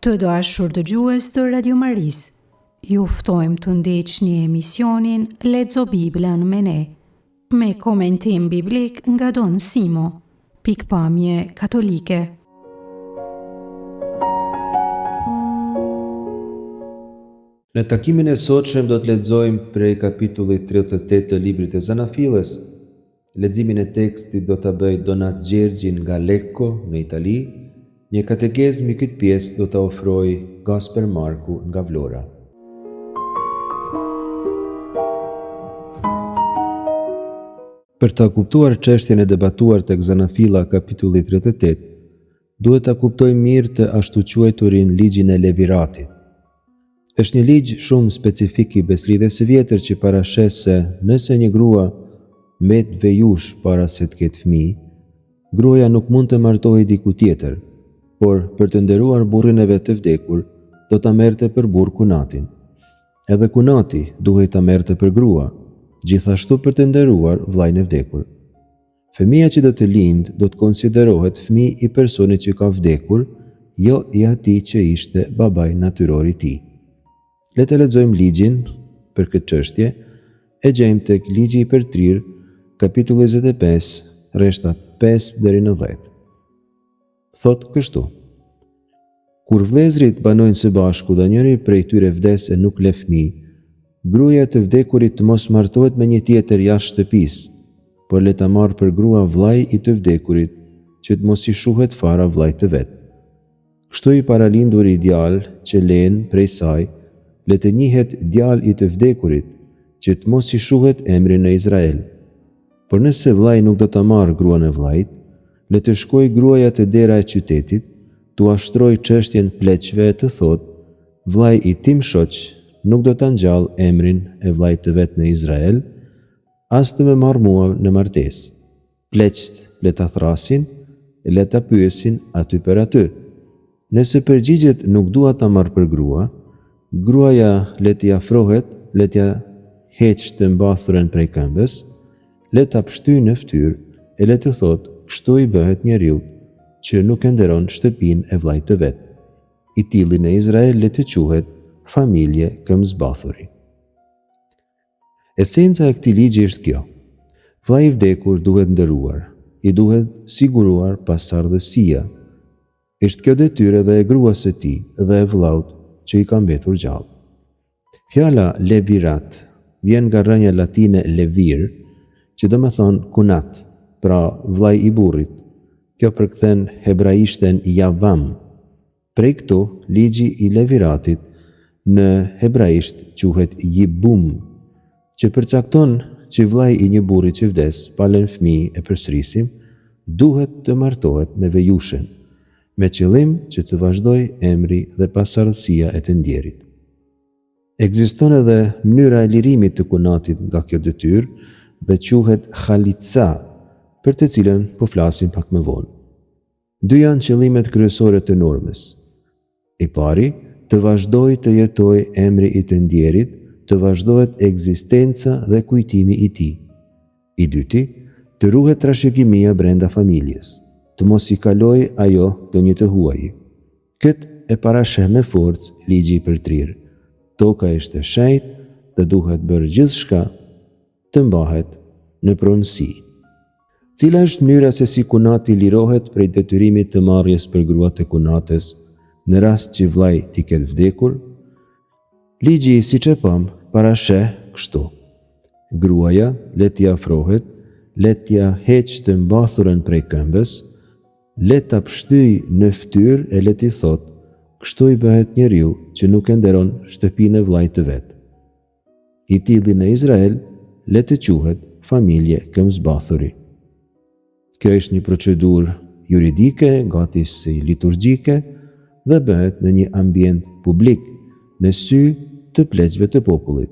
Të dashur dëgjues të Radio Marisë, ju ftojmë të ndiqni emisionin Lexo Biblën me ne, me komentim biblik nga Don Simo, pikëpamje katolike. Në takimin e sotshëm do të lexojmë prej kapitullit 38 të librit të Zanafillës. Leximin e tekstit do ta bëjë Donat Gjergji nga Lecco në Itali, një katekezë mbi këtë pjesë do ta ofrojë Gasper Marku nga Vlora. Për ta kuptuar çështjen e debatuar tek Zanafilla kapitulli 38, duhet ta kuptojmë mirë të ashtuquajturin ligjin e Leviratit. Është një ligj shumë specifik i Besëlidhjes së Vjetër që parasheh se nëse një grua mbet vejushë para se të ketë fëmijë, gruaja nuk mund të martohej diku tjetër, por për të nderuar burrin e vet të vdekur, do ta merrte për burrë kunatin. Edhe kunati duhej ta merrte për grua, gjithashtu për të nderuar vëllain e vdekur. Fëmija që do të lindë do të konsiderohet fëmijë i personit që ka vdekur, jo i atij që ishte babai natyror i tij. Le të lexojmë ligjin për këtë çështje, e gjejmë tek Ligji i Përtrirë, kapitulli 25, rreshtat 5 deri në 10. Thotë kështu, Kur vëllezërit banojnë së bashku dhe njëri prej tyre vdes e nuk le fëmijë, gruaja e të vdekurit të mos martohet me një tjetër jashtë shtëpisë, por le ta marrë për grua vëllai i të vdekurit, që të mos i shuhet fara vëllait të vet. Kështu i paralinduri djalë që lenë prej saj, le të njihet djalë i të vdekurit, që të mos i shuhet emri në Izrael. Por nëse vëllai nuk do ta marrë gruan e vëllait, le të shkojë gruaja te dera e qytetit, t'ua shtrojë çështjen pleqve e të thotë, Vëllai i tim shoq nuk do ta ngjallë emrin e vëllait të vet në Izrael, as të më marrë mua në martesë. Pleqtë le ta thërrasin e le ta pyesin aty për aty. Nëse përgjigjet nuk dua ta marr për grua, gruaja le t'i afrohet, le t'ia heqë të mbathurën prej këmbës, le ta pështyjë në fytyrë e le të thotë kështu i bëhet njeriut që nuk e nderon shtëpinë e vëllait të vet. I tilli në Izrael le të quhet familje këmbëzbathuri. Esenca e këtij ligji është kjo, Vëllai i vdekur duhet nderuar, i duhet siguruar pasardhësia. Është kjo detyrë edhe e gruas së tij dhe e vëllaut që i ka mbetur gjallë. Fjala levirat vjen nga rrënja latine levir, që domethënë kunat, pra vëllai i burrit. Kjo përkthen hebraishten javam, Prej këtu, ligji i leviratit në hebraisht quhet jibum, që përcakton që vëllai i një burri që vdes pa lënë fëmijë e përsërisim, duhet të martohet me vejushën, me qëllim që të vazhdojë emri dhe pasardhësia e të ndjerit. Ekziston edhe mënyra e lirimit të kunatit nga kjo detyrë dhe quhet khalitsa, për të cilën po flasim pak më vonë. Dy janë qëllimet kryesore të normës. I pari, të vazhdojë të jetojë emri i të ndjerit, të vazhdohet ekzistenca dhe kujtimi i tij. I dyti, të ruhet trashëgimia brenda familjes, të mos i kalojë ajo ndonjë të huaji. Këtë e parasheh me forcë ligji i përtrirë. Toka është e shenjtë dhe duhet bërë gjithçka të mbahet në pronësi. Cila është mënyra se si kunati lirohet prej detyrimit të marrjes për grua të kunatës në rast që vëllai t'i ketë vdekur? Ligji, siç e pamë, parasheh kështu, Gruaja le t'i afrohet, le t'ia heqë të mbathurën prej këmbës, le ta pështyjë në fytyrë e le t'i thotë, kështu i bëhet njeriu që nuk e nderon shtëpinë e vëllait të vet. I tilli në Izrael le të quhet familje këmbëzbathuri. Kjo është një procedurë juridike, gati si liturgjike, dhe bëhet në një ambient publik, në sy të pleqve të popullit.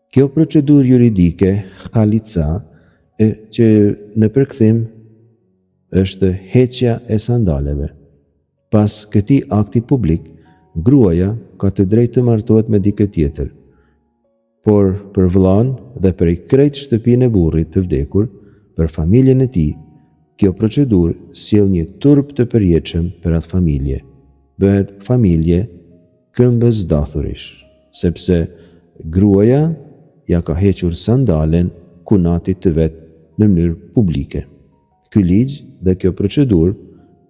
Kjo procedurë juridike, khalitsa, e që në përkthim është heqja e sandaleve. Pas këtij akti publik, gruaja ka të drejtë të martohet me dikë tjetër. Por për vëllanë dhe për krejt shtëpinë e burrit të vdekur, për familjen e tij, kjo procedurë sjell një turp të përjetshëm për atë familje. Bëhet familje këmbëzdathurish, sepse gruaja ia ka hequr sandalen kunatit të vet në mënyrë publike. Ky ligj dhe kjo procedurë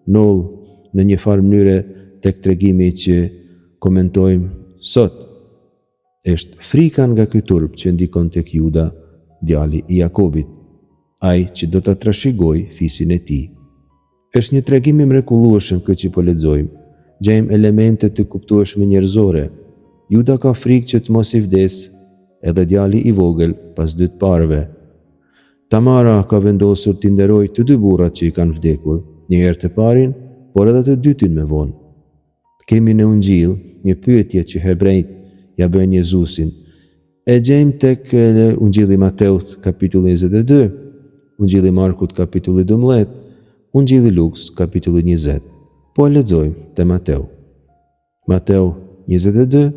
ndodh në një farë mënyre tek tregimi që komentojmë sot. Eshtë frika nga ky turp që ndikon tek Juda, djali i Jakobit, ai që do ta trashëgojë fisin e tij. Është një tregim i mrekullueshëm ky që po lexojmë. Gjejmë elemente të kuptueshme njerëzore. Juda ka frikë që të mos i vdesë edhe djali i vogël pas dy të parëve. Tamara ka vendosur t'i nderojë të dy burrat që i kanë vdekur, një herë të parin, por edhe të dytin më vonë. Kemi në Ungjill një pyetje që hebrenjtë ia bëjnë Jezusin. E gjejmë tek Ungjilli i Mateut kapitulli 22, Ungjilli i Markut kapitulli 12, Ungjilli i Lukës kapitulli 20. Po e lexojmë te Mateu. Mateu 22,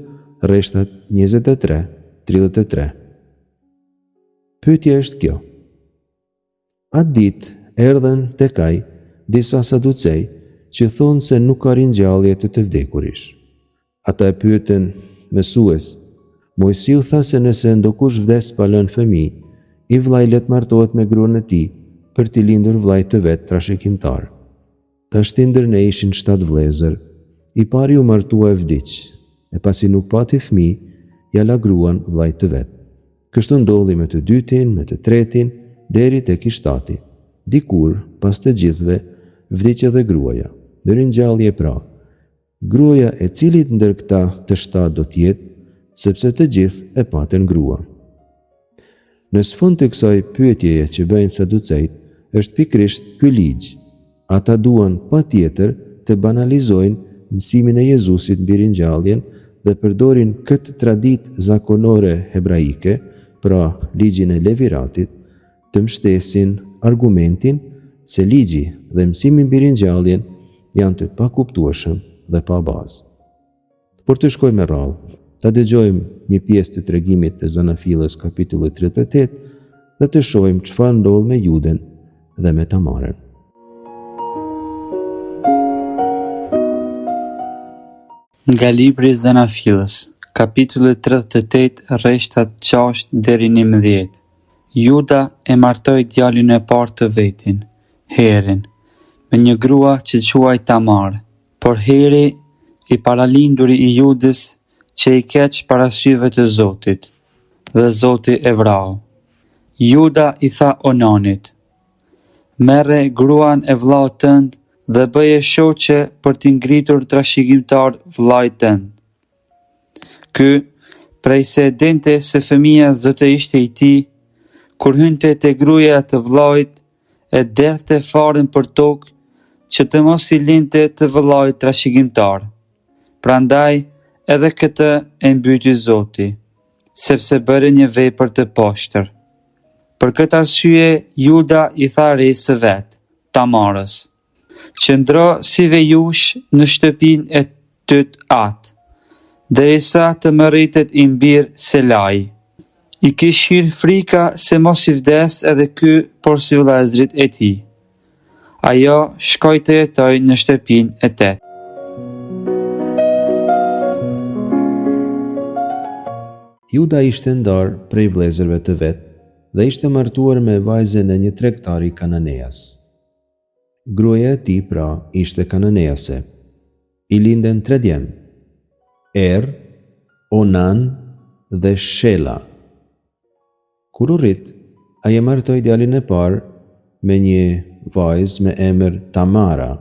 rreshtat 23, 33. Pyetja është kjo. Atë ditë erdhën tek ai disa saducej që thonë se nuk ka ringjallje të të vdekurish. Ata e pyetën, Mësues, Moisiu tha se nëse ndokush vdes pa lënë fëmijë, i vëllai le të martohet me gruan e tij për t'i lindur vëllait të vet trashëgimtar. Tashti ndër ne ishin shtatë vëllezër. I pari u martua e vdiq, e pasi nuk pati fëmijë, ia la gruan vëllait të vet. Kështu ndodhi me të dytin, me të tretin, deri tek i shtati. Dikur, pas të gjithëve, vdiq edhe gruaja. Në ringjallje pra, gruaja e cilit ndër këta të shtatë do të jetë, sepse të gjithë e patën grua. Në sfond të kësaj pyetjeje që bëjnë saducejtë është pikërisht ky ligj. Ata duan patjetër të banalizojnë mësimin e Jezusit mbi ringjalljen dhe përdorin këtë traditë zakonore hebraike, pra ligjin e Leviratit, të mbështesin argumentin se ligji dhe mësimi mbi ringjalljen janë të pakuptueshëm dhe pa bazë. Por të shkojmë me radhë, ta dëgjojmë një pjesë të tregimit të Zanafillës kapitulli 38 dhe të shohim çfarë ndodh me Judën dhe me Tamarën. Nga libri i Zanafillës, kapitulli 38, rreshtat 6 deri 11. Juda e martoi djalin e parë të vetin, Herin, me një grua që quhej Tamar. Por Heri, i paralinduri i Judës, qe i keq para syve të Zotit, dhe Zoti e vrau. Juda i tha Onanit, Merre gruan e vëllaut tënd dhe bëje shoqe për t'i ngritur trashëgimtar vëllait tënd. Ky, prej se e dinte se fëmija s'do të ishte i tij, kur hynte te gruaja e të vëllait, e derdhte farën përtokë që të mos i linte të vëllait trashëgimtar. Prandaj edhe këtë e mbyti Zoti, sepse bëri një vepër të poshtër. Për këtë arsye Juda i tha resë së vet, Tamarës, Qëndro si vejushë në shtëpinë e tyt atë, derisa të më rritet im bir Selai. I kish hyrë frika se mos i vdes edhe ky porsi vëllezërit e tij. Ajo shkoi të jetojë në shtëpinë e tet. Juda ishte ndarë prej vëllezërve të vet dhe ishte martuar me vajzën e një tregtari kananeas. Gruaja e tij, pra, ishte kananease. I lindën tre djem, Er, Onan dhe Shela. Kur u rrit, ai e martoi djalin e parë me një vajzë me emër Tamara.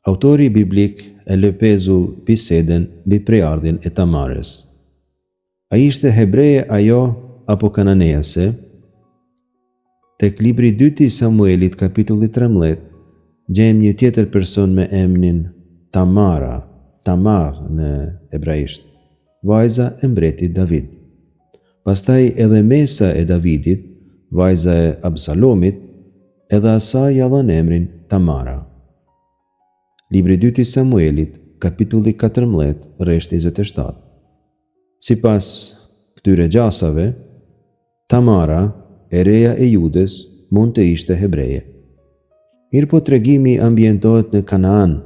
Autori biblik e lë pezull bisedën mbi prejardhjen e Tamarës. A ishte hebreje ajo apo kananease? Tek libri i dytë i Samuelit kapitulli 13 gjejmë një tjetër person me emrin Tamara, Tamar në hebraisht, vajza e mbretit David. Pastaj edhe mesa e Davidit, vajza e Absalomit, edhe asaj ia dhanë emrin Tamara. Libri i dytë i Samuelit, kapitulli 14, rreshti 27. Sipas këtyre gjasave, Tamara, e reja e Judës, mund të ishte hebreje. Mirëpo tregimi ambientohet në Kanaan.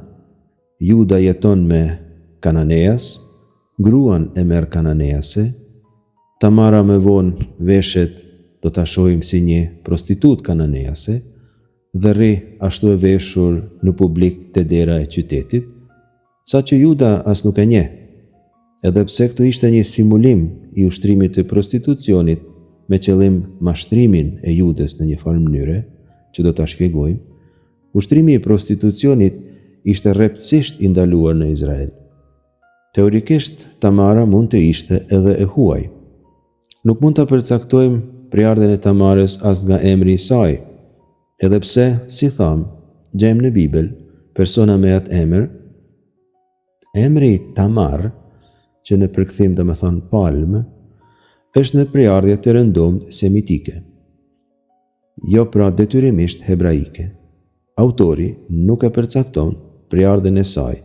Juda jeton me kananeas, gruan e merr kananease, Tamara më vonë veshet, do ta shohim si një prostitutë kananease, dhe rri ashtu e veshur në publik te dera e qytetit, saqë Juda as nuk e njeh. Edhe pse këtu ishte një simulim i ushtrimit të prostitucionit me qëllim mashtrimin e Judës në një farë mënyre, që do ta shpjegojmë, ushtrimi i prostitucionit ishte rreptësisht i ndaluar në Izrael. Teorikisht, Tamara mund të ishte edhe e huaj. Nuk mund ta përcaktojmë prejardhjen e Tamarës as nga emri i saj, edhe pse, si thamë, gjejmë në Bibël persona me atë emër. Emri Tamar, që në përkthim domethënë palmë, është me prejardhje të rëndomtë semitike. Jo pra detyrimisht hebraike. Autori nuk e përcakton prejardhjen e saj,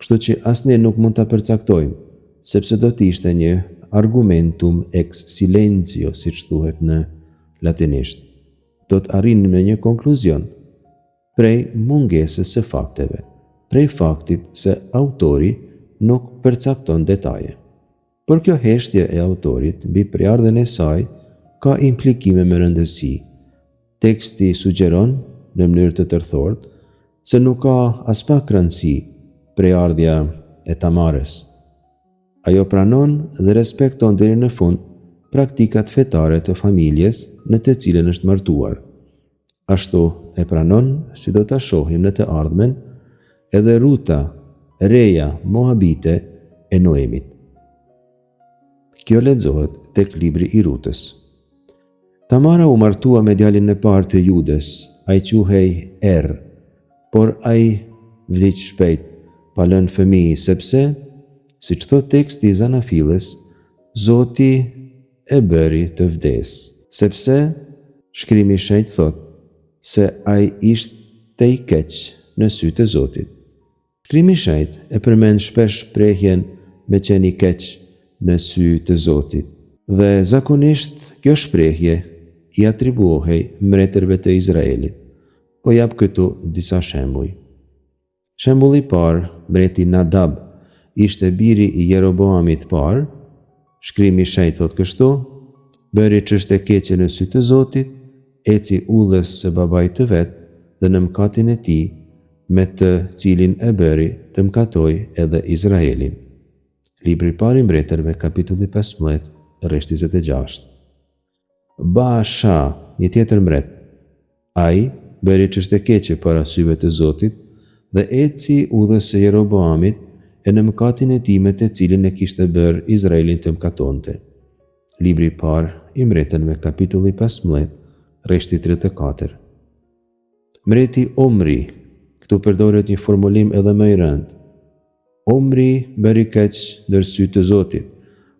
kështu që as ne nuk mund ta përcaktojmë, sepse do të ishte një argumentum ex silentio, siç thuhet në latinisht. Do të arrinim në një konkluzion prej mungesës së fakteve, prej faktit se autori nuk përcakton detaje. Por kjo heshtje e autorit mbi prejardhjen e saj ka implikime me rëndësi. Teksti sugjeron, në mënyrë të tërthortë, se nuk ka aspak rëndësi prejardhja e Tamarës. Ajo pranon dhe respekton deri në fund praktikat fetare të familjes në të cilën është martuar. Ashtu e pranon, si do ta shohim në të ardhmen, edhe Ruta, reja moabite e Noemit. Kjo lexohet tek libri i Rutës. Tamara u martua me djalin e parë të Judës, ai quhej Er, por ai vdiq shpejt, pa lënë fëmijë, sepse, siç thotë teksti i Zanafillës, Zoti e bëri të vdesë. Sepse Shkrimi i Shenjtë thotë se ai ishte i keq në sy të Zotit. Shkrimi i Shenjtë e përmend shpesh shprehjen me qenë i keq në sy të Zotit. Dhe zakonisht kjo shprehje i atribuohej mbretërve të Izraelit. Po jap këtu disa shembuj. Shembulli i parë, mbreti Nadab ishte biri i Jeroboamit të parë, Shkrimi i Shenjtë thotë kështu, Bëri ç'është e keqe në sy të Zotit, eci udhës së babait të vet dhe në mëkatin e tij, me të cilin e bëri të mëkatojë edhe Izraelin. Libri i parë i Mbretërve, kapitulli 15, rreshti 26. Baasha, një tjetër mbret. Ai bëri ç'është e keqe para syve të Zotit dhe eci udhës së Jeroboamit e në mëkatin e tij me të cilin e kishte bërë Izraelin të mëkatonte. Libri i parë i Mbretërve, kapitulli 15, rreshti 34. Mbreti Omri, këtu përdoret një formulim edhe më i rëndë. Omri bëri keq ndër sy të Zotit,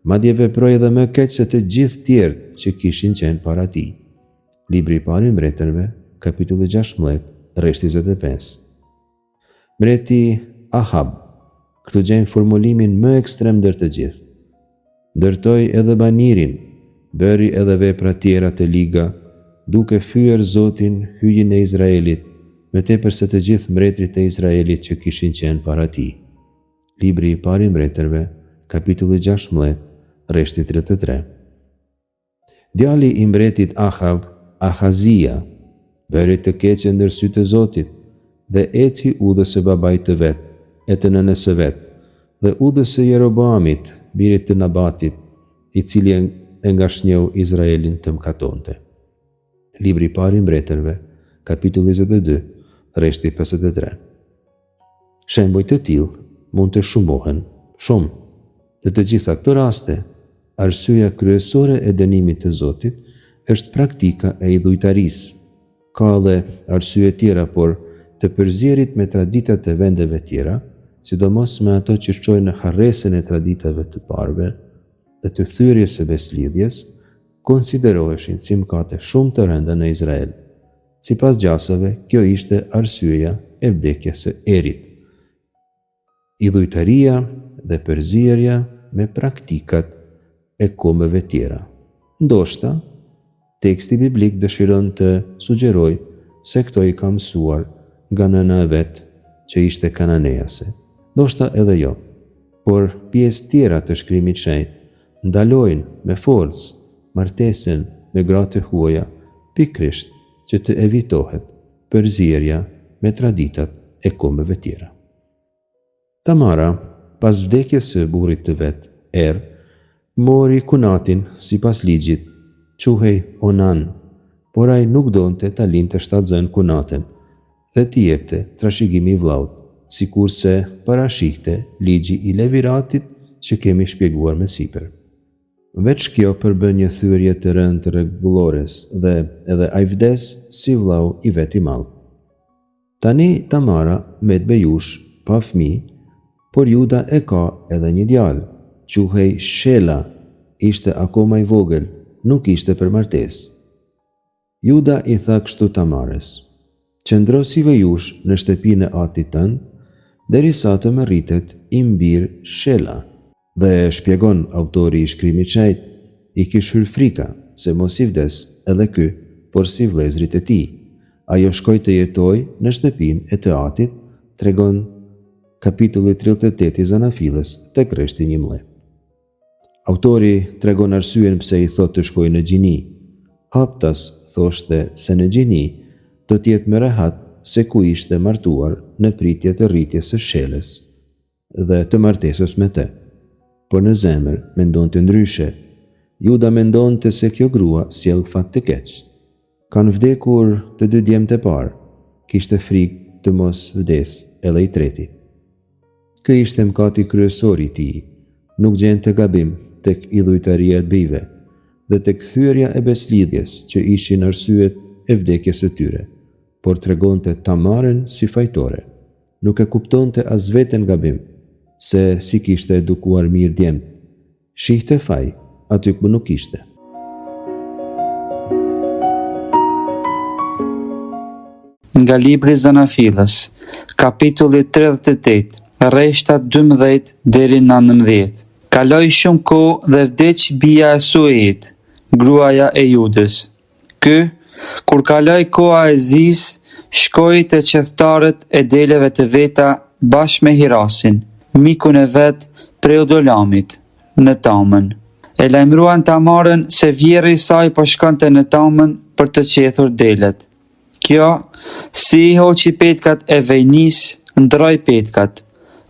madje veproi edhe më keq se të gjithë tjerët që kishin qenë para tij. Libri i parë i Mbretërve, kapitulli 16, rreshti 25. Mbreti Ahab, këtu gjejmë formulimin më ekstrem ndër të gjithë. Ndërtoi edhe banirin, bëri edhe vepra tjera të liga, duke fyer Zotin, Hyjin e Izraelit, më tepër se të gjithë mbretërit e Izraelit që kishin qenë para tij. Libri i parë i Mbretërve, kapitulli 16, rreshti 33. Djali i mbretit Ahav, Ahazia, bëri të keqe ndër sy të Zotit dhe eci udhës së babait të vet e të nënës së vet dhe udhës së Jeroboamit, birit të Nabatit, i cili e ngashnjeu Izraelin të mëkatonte. Libri i parë i Mbretërve, kapitulli 22, rreshti 53. Shembuj të tillë mund të shumohen shumë. Në të gjitha këto raste, arsyeja kryesore e dënimit të Zotit është praktika e idhujtarisë. Ka edhe arsye tjera, por të përzierit me traditat e vendeve tjera, sidomos me ato që çojnë në harresën e traditave të parëve dhe të thyerjes së besëlidhjes, konsideroheshin si mëkate shumë të rënda në Izrael. Sipas gjasave, kjo ishte arsyeja e vdekjes së Erit. Idhujtaria dhe përzierja me praktikat e kombeve tjera. Ndoshta, teksti biblik dëshiron të sugjerojë se këto i ka mësuar nga nëna e vet, që ishte kananease. Ndoshta edhe jo. Por pjesë tjera të shkrimit shenjt ndalojnë me forcë martesën me gra të huaja pikërisht që të evitohet përzierja me traditat e kombeve tjera. Tamara, pas vdekjes së burrit të vet, Er, mori kunatin sipas ligjit, quhej Onan, por ai nuk donte ta linte shtatzënë kunatën dhe t'i jepte trashëgimi vëllaut, sikurse parashihte ligji i Leviratit që kemi shpjeguar më sipër. Veç kjo përbën një thyerje të rëndë të rregullores dhe edhe ai vdes si vëllau i vet i madh. Tani Tamara mbet vejushë, pa fëmijë, por Juda e ka edhe një djalë, quhej Shela, ishte akoma i vogël, nuk ishte për martesë. Juda i tha kështu Tamarës, Qëndro si vejushë në shtëpinë e atit tënd, derisa të më rritet im bir Shela. Dhe shpjegon autori i shkrimit shenjt, i kish hyrë frika se mos i vdes edhe ky porsi vëllezërit e tij. Ajo shkoi të jetojë në shtëpinë e të atit, tregon kapitulli 38 i Zanafillës tek rreshti 11. Autori tregon arsyen pse i thotë të shkojë në gjini. Haptas thoshte se në gjini do të jetë më rehat se ku ishte martuar në pritje të rritjes së Shelës. dhe të martesës me të. Por në zemër mendonte ndryshe. Juda mendonte se kjo grua sjell fat të keq. Kanë vdekur të dy djemtë e parë, kishte frikë të mos vdesë edhe i treti. Ky ishte mëkati kryesor i tij, nuk gjente gabim tek idhujtaria e bijve dhe tek thyerja e besëlidhjes që ishin arsyet e vdekjes së tyre, por tregonte Tamarën si fajtore. Nuk e kuptonte as veten gabim, se s'i kishte edukuar mirë djemtë. Shihte faj aty ku nuk kishte. Nga libri Zanafillës, kapitulli 38, rreshtat 12 deri 19. Kaloi shumë kohë dhe vdiq bija e Sueit, gruaja e Judës. Ky, kur kaloi koha e zisë, shkoi te qethtarët e deleve të veta bashkë me Hirasin, mikun e vet prej Odolamit, në Tamën. E lajmëruan Tamarën se vjehrri i saj po shkonte në Tamën për të qethur delet. Kjo, si i hoqi petkat e vejnisë, ndërroi petkat,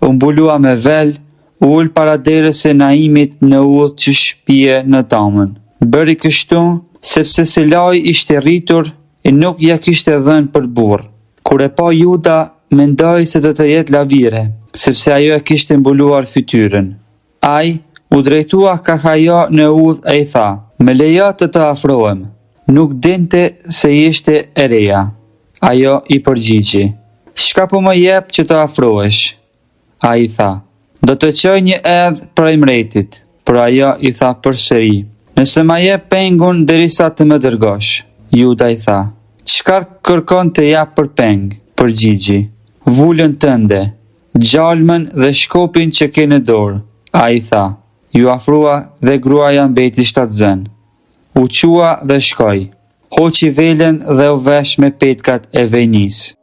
u mbulua me vel, u ul para derës së Enaimit në udhë që shpie në Tamën. Bëri kështu, sepse Selai ishte rritur e nuk ia kishte dhënë për burrë. Kur e pa Juda, mendoi se do të jetë lavire, sepse ajo e kishte mbuluar fytyrën. Ai u drejtua kah ajo në udhë e i tha, Më lejo të të afrohem. Nuk dinte se ishte e reja. Ajo iu përgjigj, Çka po më jep që të afrohesh? Ai i tha, Do të çoj një edh prej mbretit. Por ajo i tha përsëri, Nëse ma jep pengun derisa të më dërgosh. Juda i tha, Çka kërkon të jap për peng? Përgjigji, Vulën tënde. Gjalmën dhe shkopin që ke në dorë. Ai tha, Iu afrua dhe gruaja mbeti shtatzënë. U çua dhe shkoi. Hoqi velën dhe u vesh me petkat e vejnisë.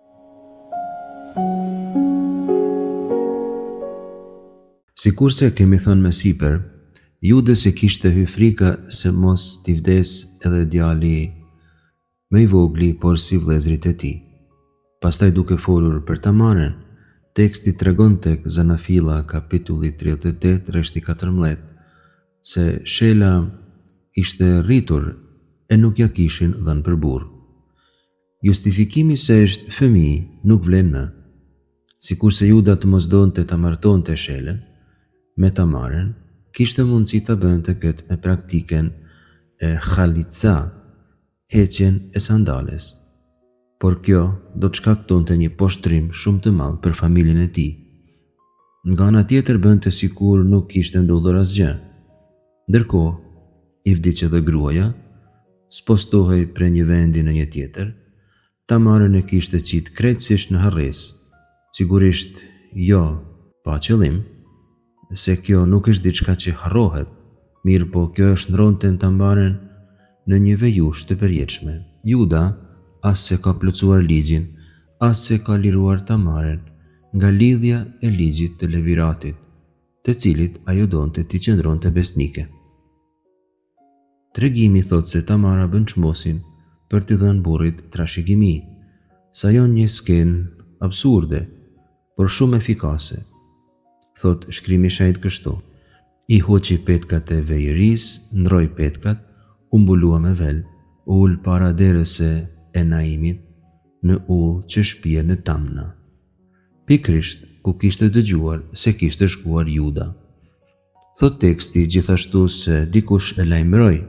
Sikurse kemi thënë më sipër, Judës i kishte hy frika se mos t'i vdesë edhe djali Më i vogli porsi vëllezërit e tij. Pastaj duke folur për Tamarën, teksti tregon tek Zanafilla kapitulli 38 rreshti 14 se Shela ishte rritur e nuk ia kishin dhënë për burrë. Justifikimi se është fëmijë nuk vlen më. Sikurse Juda të mos donte ta martonte Shelën me Tamarën, kishte mundësi ta bënte këtë me praktikën e khalitsa, heqjen e sandales. Por kjo do të shkaktonte një poshtërim shumë të madh për familjen e tij. Nga ana tjetër bënte sikur nuk kishte ndodhur asgjë. Ndërkohë, i vdiq edhe gruaja, spostohej prej një vendi në një tjetër, Tamarën e kishte qitë krejtësisht në harresë, sigurisht jo pa qëllim, se kjo nuk është diçka që harrohet, mirëpo kjo e shndërronte Tamarën në një vejushë të përjetshme. Juda as s'e ka plotësuar ligjin, as s'e ka liruar Tamarën. nga lidhja e ligjit të Leviratit, të cilit ajo donte t'i qëndronte besnike. Tregimi thotë se Tamara bën çmosin për t'i dhënë burrit trashëgimi. Sajon një skenë absurde, por shumë efikase. Thotë Shkrimi i Shenjtë kështu, I hoqi petkat e vejërisë, ndërroi petkat, u mbulua me vel, u ul para derës së Enaimit, në udhë që shpie në Tamna. Pikërisht ku kishte dëgjuar se kishte shkuar Juda. Thotë teksti gjithashtu se dikush e lajmëroi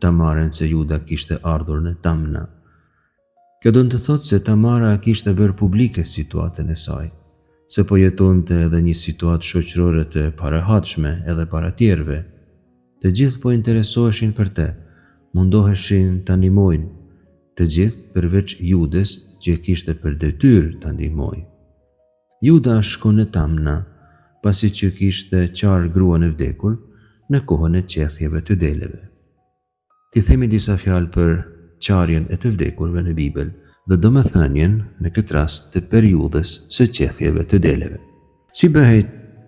Tamarën se Juda kishte ardhur në Tamna. Kjo don të thotë se Tamara e kishte bërë publike situatën e saj, se po jetonte edhe një situatë shoqërore të parehatshme edhe para tjerëve. Të gjithë po interesoheshin për të, mundoheshin ta ndihmojnë, të gjithë përveç Judës që e kishte për detyrë ta ndihmojë. Juda shkon në Tamna, pasi që kishte qarë gruan e vdekur, në kohën e qethjeve të deleve. T'i themi disa fjalë për qarjen e të vdekurve në Bibël dhe domethënien në këtë rast të periudhës së qethjeve të deleve. Si bëhej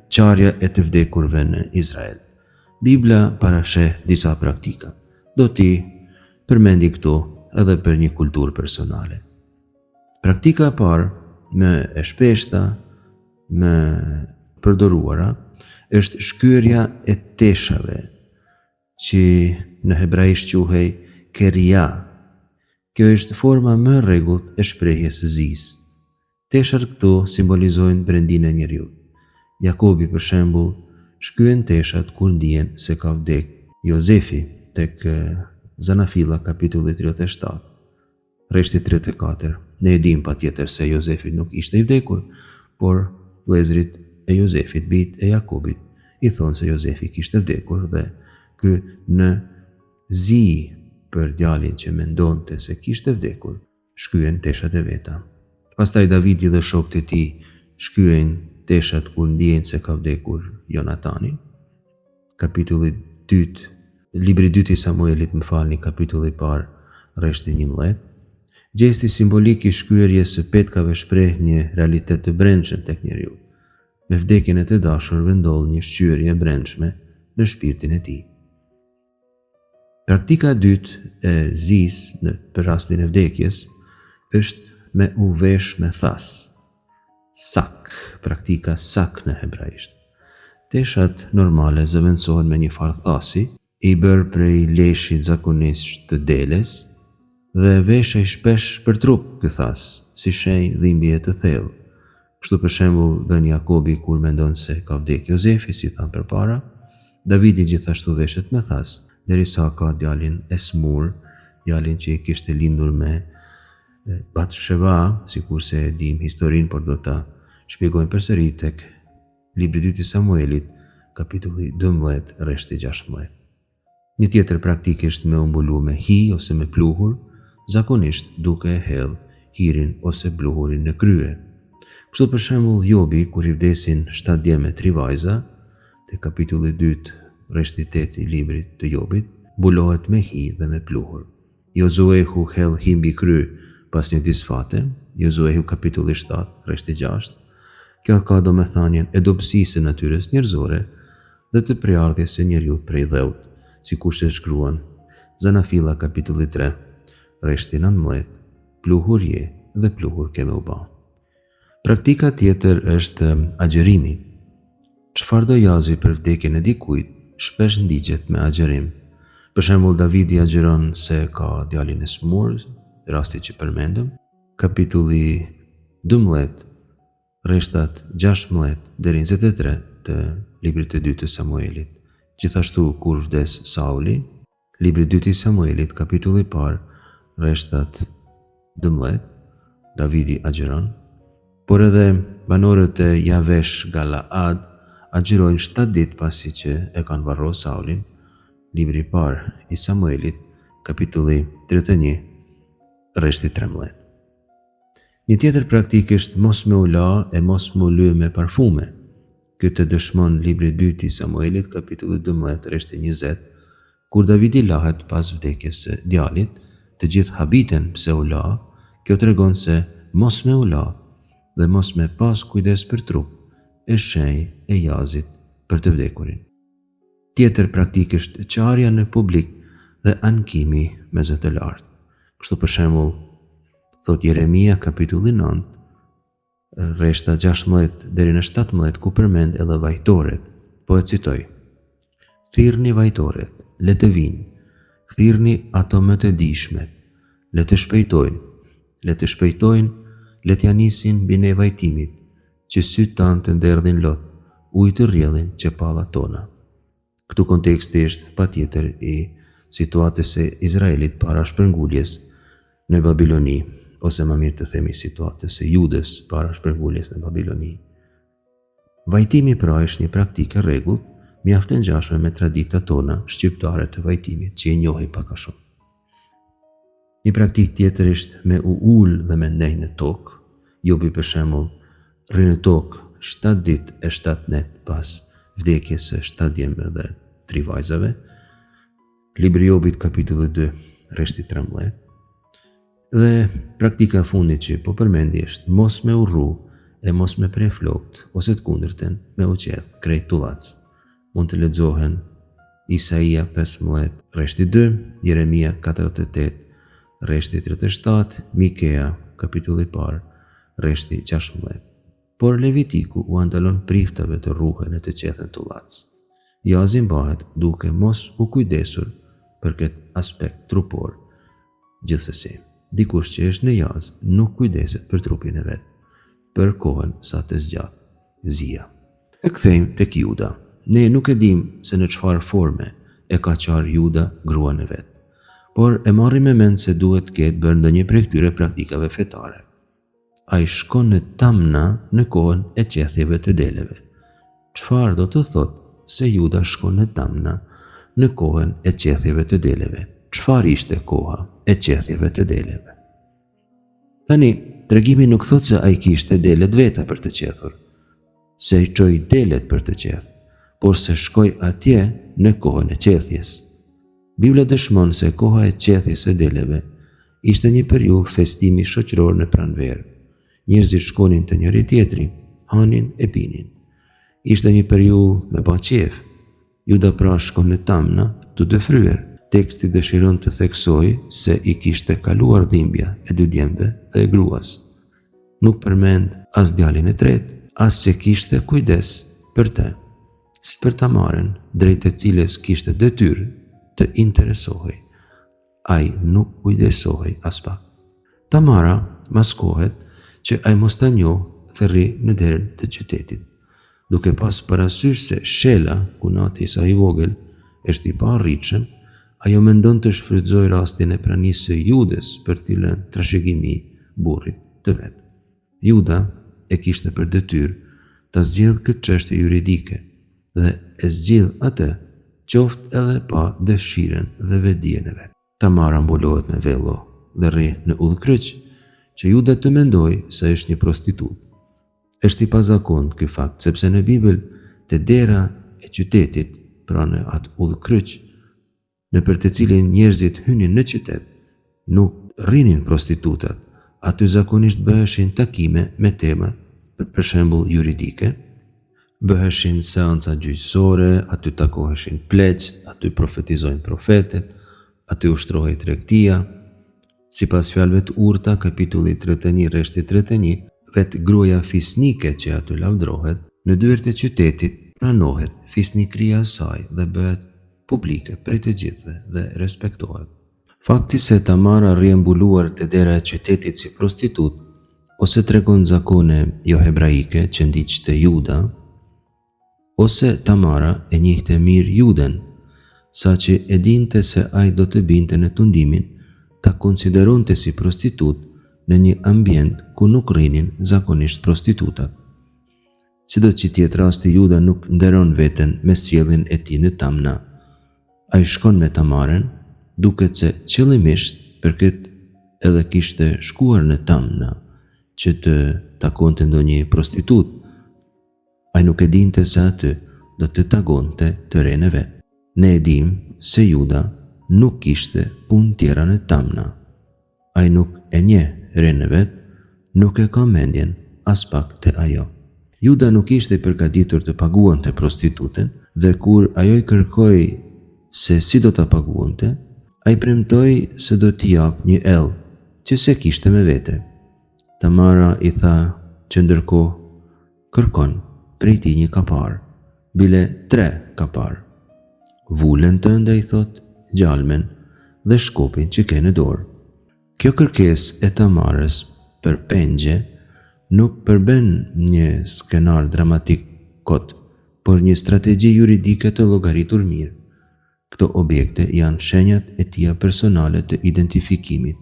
qarja e të vdekurve në Izrael? Bibla parasheh disa praktika. Do t'i përmendi këtu edhe për një kulturë personale. Praktika e parë, më e shpeshta, më e përdoruara, është shkyerja e teshave, që në hebraisht quhej keria. Kjo është forma më e rregullt e shprehjes së zisë. Teshat këtu simbolizojnë brendinë e njeriut. Jakobi, për shembull, shkyen teshat kur ndien se ka vdek Jozefi, tek Zanafilla kapitulli 37. Rreshti 34. Ne e dimë patjetër se Jozefi nuk ishte i vdekur, por vëllezërit e Jozefit, bijtë e Jakobit, i thonë se Jozefi kishte vdekur dhe ky në zi për djalin që mendonte se kishte vdekur, shkyen teshat e veta. Pastaj Davidi dhe shokët e tij shkyejnë teshat kur ndiejnë se ka vdekur Jonatani. Kapitulli i dytë, Libri i dytë i Samuelit, më falni, kapitulli i parë, rreshti 11. Gjesti simbolik i shkyerjes së petkave shpreh një realitet të brendshëm tek njeriu. Me vdekjen e të dashurve ndodh një shqyerje e brendshme në shpirtin e tij. Praktika e dytë e zisë në për rastin e vdekjes është me u vesh me thasë. Sak, praktika sak në hebraisht. Teshat normale zëvendësohen me një farë thasi, i bërë prej leshit zakonisht të deles, dhe veshej shpesh për trup ky thas, si shenjë dhimbjeje të thellë. Kështu për shembull bën Jakobi kur mendon se ka vdekë Jozefi, si thamë përpara. Davidi gjithashtu veshet me thas, derisa ka djalin e sëmurë, djalin që i kishte lindur me Batsheva, sikurse e dimë historinë, por do ta shpjegojmë përsëri tek Libri i dytë i Samuelit, kapitulli 12, rreshti 16. Një tjetër praktikë është me u mbulu me hi ose me pluhur, zakonisht duke e hedhë hirin ose pluhurin në krye. Kështu për shembull Jobi kur i vdesin shtatë djem e tri vajza, te kapitulli i dytë, rreshti tetë i librit të Jobit, mbulohet me hi dhe me pluhur. Jozuehu hedh hi mbi kry pas një disfate, Jozuehu kapitulli 7, rreshti 6. Kjo ka domethënien e dobësisë së natyrës njerëzore dhe të prejardhjes së njeriut prej dheut, sikurse shkruan Zanafilla kapitulli 3, rreshti 19, pluhur je dhe pluhur ke me u ba. Praktika tjetër është agjërimi. Çfarëdo jazi për vdekjen e dikujt, shpesh ndiqet me agjërim. Për shembull, Davidi agjëron se ka djalin e sëmurë, rasti që përmendëm, kapitulli 12, rreshtat 16 deri 23 të librit të dytë të Samuelit. Gjithashtu kur vdes Sauli, Libri i dytë i Samuelit, kapitulli i parë, rreshtat 12, Davidi agjëron, por edhe banorët e Javesh Galaad agjërojnë 7 ditë pasi që e kanë varros Saulin, libri i parë i Samuelit, kapitulli 31, rreshti 13. Një tjetër praktikë është mos me u la e mos me u ly me parfume. Këtë e dëshmon libri i dytë i Samuelit, kapitulli 12, rreshti 20, kur Davidi lahet pas vdekjes së djalit, të gjithë habiten pse u la, kjo tregon se mos me u la. dhe mos me pas kujdes për trup, është shenjë e jazit për të vdekurin. Tjetër praktikë është qarja në publik dhe ankimi me zë të lartë. Kështu për shembull, thotë Jeremia kapitulli 9, rreshta 16 deri në 17 ku përmend edhe vajtoret. Po e citoj. Thirrni vajtoret, le të vijnë. Thirrni ato më të dijshmet, le të shpejtojnë. Le të shpejtojnë, le t'ia nisin mbi ne vajtimit, që sytë tanë të derdhin lot, ujë të rrjedhin qepallat tona. Këtu konteksti është patjetër i situatës së Izraelit para shpërnguljes në Babiloni, ose më mirë të themi situatës së Judës para shpërnguljes në Babiloni. Vajtimi pra është një praktikë e rregullt, mjaft e ngjashme me traditat tona shqiptare të vajtimit që i njohim pak a shumë. Një praktikë tjetër është me u ul dhe me ndejt në tokë. Jobi për shembull rri në tokë 7 ditë e 7 net pas vdekjes së 7 djemve dhe 3 vajzave. Libri i Jobit kapitulli 2, rreshti 13. Dhe praktika e fundit që po përmendi është mos me u rru e mos me pre flokët ose të kundërtën me u qeth krejt tullac. Mund të lexohen Isaia 15, rreshti 2, Jeremia 48, rreshti 37, Mikea, kapitulli i parë, rreshti 16. Por Levitiku ua ndalon priftave të rruhen e të qethen tullac. Jazi mbahet duke mos u kujdesur për këtë aspekt trupor. Gjithsesi, dikush që është në jaz nuk kujdeset për trupin e vet, për kohën sa të zgjat zia. Të kthejmë tek Juda. Ne nuk e dimë se në çfarë forme e ka qarë Juda gruan e vet. Por e marrim me mend se duhet të ketë bërë ndonjë prej këtyre praktikave fetare. Ai shkon në Tamna në kohën e qethjeve të deleve. Çfarë do të thotë se Juda shkon në Tamna në kohën e qethjeve të deleve? Çfarë ishte koha e qethjeve të deleve? Tani, tregimi nuk thotë se ai kishte delet veta për të qethur, se i çoi delet për të qethë, por se shkoi atje në kohën e qethjes. Bibla dëshmon se koha e qethjes së deleve ishte një periudhë festimi shoqëror në pranverë. Njerëzit shkonin te njëri-tjetri, hanin e pinin. Ishte një periudhë me ba qejf. Juda pra shkon në Tamna të dëfryer. Teksti dëshiron të theksojë se i kishte kaluar dhimbja e dy djemve dhe e gruas. Nuk përmend as djalin e tretë, as se kishte kujdes për të, si për Tamarën, drejt të cilës kishte detyrë të interesohej. Ai nuk kujdesohej aspak. Tamara maskohet që ai mos ta njohë dhe rri në derë të qytetit. Duke pas parasysh se Shela, kunati i saj i vogël, është i paarritshëm, ajo mendon të shfrytëzojë rastin e pranisë së Judës për t'i lënë trashëgimi burrit të vet. Juda e kishte për detyrë ta zgjidhë këtë çështje juridike dhe e zgjidh atë qoftë edhe pa dëshirën dhe vetëdijen e vet. Tamara mbulohet me vello dhe rri në udhëkryq, që Juda të mendojë se është një prostitutë. Është i pazakontë ky fakt, sepse në Bibël te dera e qytetit, pra në atë udhëkryq, nëpër të cilin njerëzit hynin në qytet, nuk rrinin prostitutat, aty zakonisht bëheshin takime me tema, për shembull juridike, bëheshin seanca gjyqësore, aty takoheshin pleqtë, aty profetizojnë profetët, aty ushtrohej tregtia. Sipas fjalëve të urta, kapitulli 31, rreshti 31, vetë gruaja fisnike që aty lavdërohet, në dyert e qytetit pranohet fisnikëria e saj dhe bëhet publike prej të gjithëve dhe respektohet. Fakti se Tamara rri e mbuluar te dera e qytetit si prostitutë, ose tregon zakone johebraike që ndiqte Juda, ose Tamara e njihte mirë Judën, saqë e dinte se ai do të binte në tundimin ta konsideronte si prostitutë në një ambient ku nuk rrinin zakonisht prostitutat. Sido që të jetë rasti Juda nuk nderon veten me sjelljen e tij në Tamna. Ai shkon me Tamarën, duket se qëllimisht për këtë edhe kishte shkuar në Tamna, që të takonte ndonjë prostitutë. Ai nuk e dinte se aty do të takonte të renë e vet. Ne e dimë se Juda nuk kishte punë tjera në Tamna. Ai nuk e njeh renë e vet, nuk e ka mendjen aspak te ajo. Juda nuk ishte i përgatitur të paguante prostituten dhe kur ajo i kërkoi se si do ta paguante, ai premtoi se do t'i japë një ell, që s'e kishte me vete. Tamara i tha që ndërkohë kërkon prej tij një kapar, bile tre kaparë. Vulën tënde i thotë, gjalmen dhe shkopin që ke në dorë. Kjo kërkesë e Tamarës për pengje nuk përben një skenar dramatik kot, por një strategji juridike të llogaritur mirë. Këto objekte janë shenjat e tija personale të identifikimit.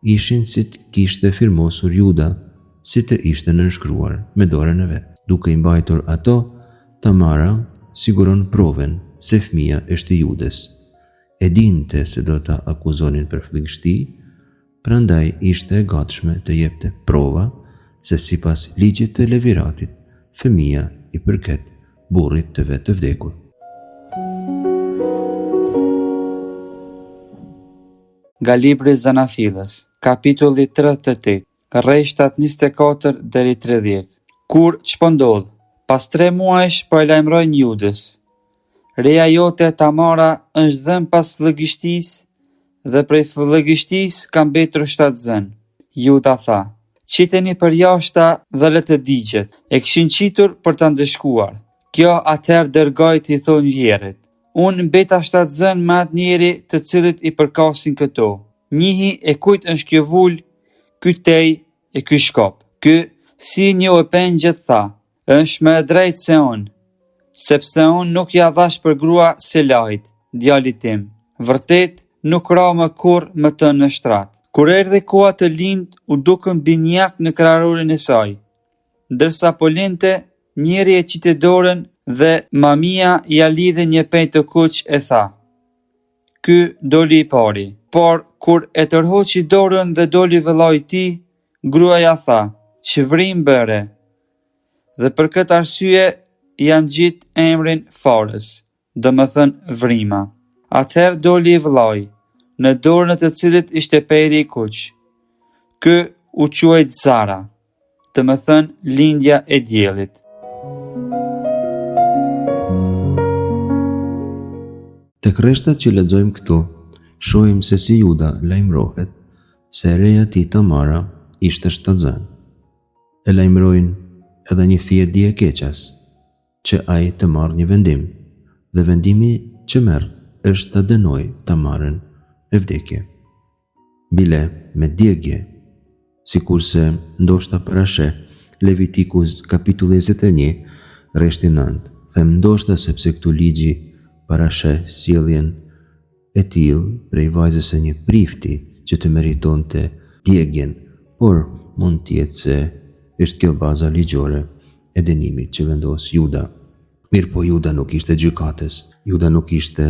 Ishin si të kishte firmosur Juda, si të ishte nënshkruar me dorën e vet. Duke i mbajtur ato, Tamara siguron provën se fëmija është i Judës. E dinte se do ta akuzonin për fëlliqshti, prandaj ishte e gatshme të jepte prova se sipas ligjit të Leviratit, fëmija i përket burrit të vet të vdekur. Nga libri Zanafillës, kapitulli 38, rreshtat 24 deri 30. Kur ç'po ndodh? Pas tre muajsh po e lajmërojnë Judës. Reja jote Tamara është dhënë pas fëlliqështisë dhe prej fëlliqështisë ka mbetur shtatzënë. Juda tha, Qiteni përjashta dhe le të digjet. E kishin qitur për ta ndëshkuar. Kjo atëherë dërgoi t'i thonë vjehrrit, Unë mbeta shtatzënë me atë njeri të cilit i përkasin këto. Njihi e kujt është kjo vulë, ky tej e ky shkop. Ky, si i njohu pengjet, tha, Është më e drejtë se unë, sepse unë nuk ia dhashë për grua Selahit, djalit tim. Vërtet, nuk ra më kurrë me të në shtrat. Kur erdhi koha të lindë, u dukën binjakë në kraharorin e saj. Ndërsa po lindte, njëri e qiti dorën dhe mamia ia lidhi një pe të kuq e tha, Ky doli i pari. Por, kur e tërhoqi dorën dhe doli vëllai i tij, gruaja tha, Ç'vrimë bëre? Dhe për këtë arsye ia ngjit emrin Fares, domethënë vrima. Atëherë doli i vëllai, në dorën e të cilit ishte peri i kuq. Ky u quajt Zara, domethënë lindja e diellit. Tek rreshtat që lexojmë këtu, shohim se si Juda lajmërohet se e reja e tij Tamara ishte shtatzënë. E lajmërojnë edhe një fije dijekeqas, që ai të marrë një vendim, dhe vendimi që merr është ta dënojë Tamarën me vdekje. Bile me djegie, sikurse ndoshta parasheh Levitiku kapitulli 21, rreshti 9. Them ndoshta sepse këtu ligji parasheh sjelljen e tillë prej vajzës së një prifti që të meritonte djegien, por mund të jetë se është kjo baza ligjore e dënimit që vendos Juda. Mirëpo Juda nuk ishte gjykatës, Juda nuk ishte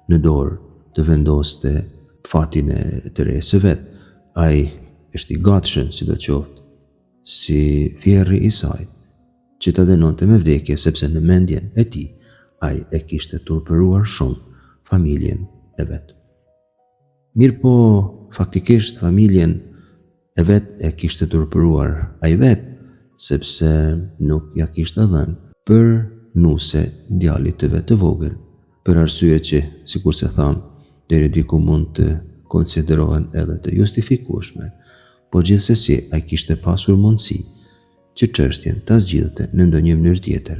në dorë të vendoste fatin e të resë së vet. Ai është i gatshëm, sidoqoftë, si vjehrri i saj, që ta dënonte me vdekje sepse në mendjen e tij ai e kishte turpëruar shumë familjen e vet. Mirëpo, faktikisht familjen e vet e kishte turpëruar ai vetë, sepse nuk ia kishte dhënë për nuse djalit të vet të vogël, për arsye që, sikurse thamë, deri diku mund të konsiderohen edhe të justifikueshme, por gjithsesi ai kishte pasur mundësi që çështjen ta zgjidhte në ndonjë mënyrë tjetër,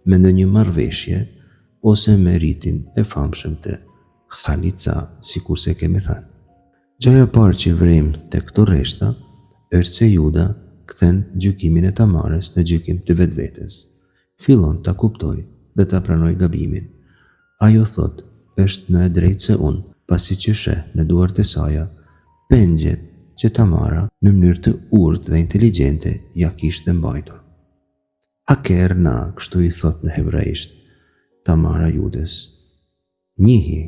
me ndonjë marrëveshje ose me ritin e famshëm të Khalitsa, sikurse kemi thënë. Gjëja e parë që vërejmë te këto rreshta është se Juda kthen gjykimin e Tamarës në gjykim të vetvetes. Fillon ta kuptojë dhe ta pranojë gabimin. Ajo thotë, është më e drejtë se unë, pasi që sheh në duart e saja pengjet që Tamara në mënyrë të urtë dhe inteligjente ia kishte mbajtur. Haker na, kështu i thotë në hebraisht Tamara Judës. Njihi,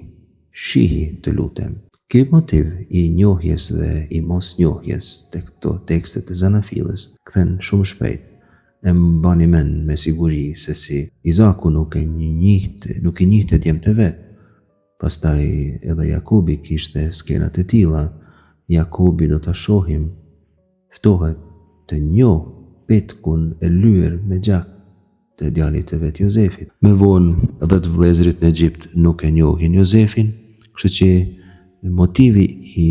shihi, të lutem. Ky motiv i njohjes dhe i mosnjohjes te këto tekste të Zanafillës kthen shumë shpejt. E mbani mend me siguri se si Izaku nuk e njihte, nuk i njihte djemtë e vet. Pastaj edhe Jakobi kishte skena të tilla. Jakobi do ta shohim ftohet të njohë. petkun e lyer me gjak të djalit të vet Jozefit. Më vonë dhjetë vëllezërit në Egjipt nuk e njohin Jozefin, kështu që motivi i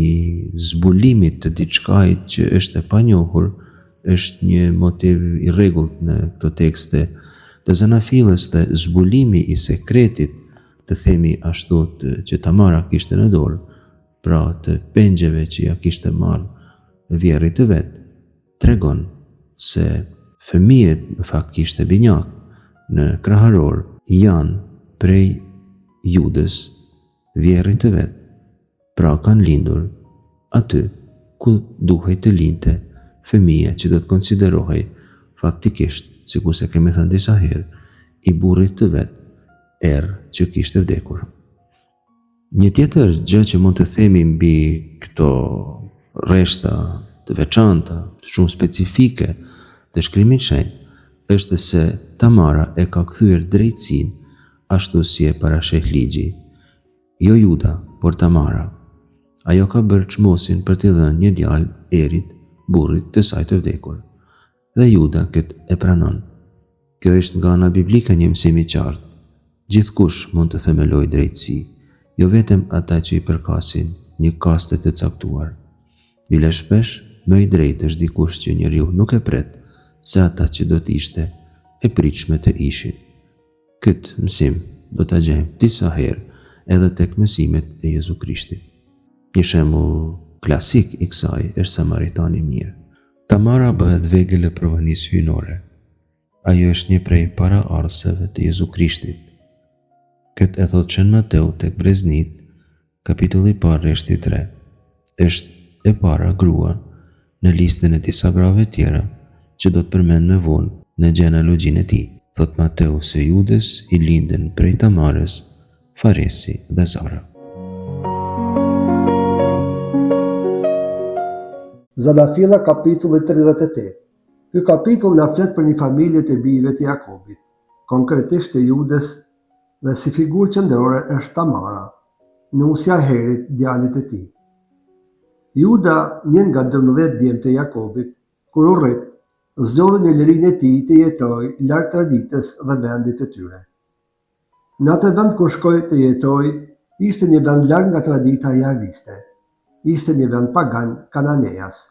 zbulimit të diçkaje që është e panjohur është një motiv i rregullt në këto tekste të zanafillës dhe zbulimi i sekretit, të themi ashtu të, që Tamara kishte në dorë, pra të pengjeve që ia kishte marrë vjehrrit të vet, tregon se fëmijët në fakt kishte binjakë në kraharor janë prej Judës vjehrrit të vet, pra kanë lindur aty ku duhej të lindte fëmija që do të konsiderohej faktikisht, sikurse kemi thënë disa herë, i burrit të vet, Er që kishte vdekur. Një tjetër gjë që mund të themi mbi këto rreshta të veçanta, shumë specifike të shkrimit shenjt, është se Tamara e ka kthyer drejtësinë ashtu si e parasheh ligji. Jo Juda, por Tamara. Ajo ka bërë çmosin për t'i dhënë një djalë Erit, burrit të saj të vdekur. Dhe Juda këtë e pranon. Kjo është nga ana biblike një mësim i qartë. Gjithkush mund të themelojë drejtësi, jo vetëm ata që i përkasin një kaste të caktuar. Bile shpesh, më i drejtë është dikush që njeriu nuk e pret se ata që do të ishte e pritshme të ishin. Këtë mësim do ta gjejmë disa herë edhe tek mësimet e Jezu Krishtit. Një shembull klasik i kësaj është Samaritani i mirë. Tamara bëhet vegël e provanisë hyjnore. Ajo është një prej paraardhëseve të Jezu Krishtit. Këtë e thotë Shën Mateu tek Breznitë, kapitulli i parë rreshti 3. Është e para grua në listën e disa grave tjera që do të përmend më vonë në gjenealogjinë e tij. Thotë Mateu se Judës i lindën prej Tamarës Faresi dhe Zara. Zanafilla kapitulli 38. Ky kapitull na flet për një familje të bijve të Jakobit, konkretisht të Judës dhe si figurë qendrore është Tamara, nusja e Herit, djalit të tij. Juda, një nga 12 djemtë e Jakobit, kur u rrit, zgjodhi në lirinë e tij të jetojë larg traditës dhe vendit të tyre. Në atë vend ku shkoi të jetojë, ishte një vend larg nga tradita jahviste. Ishte një vend pagan kananeas.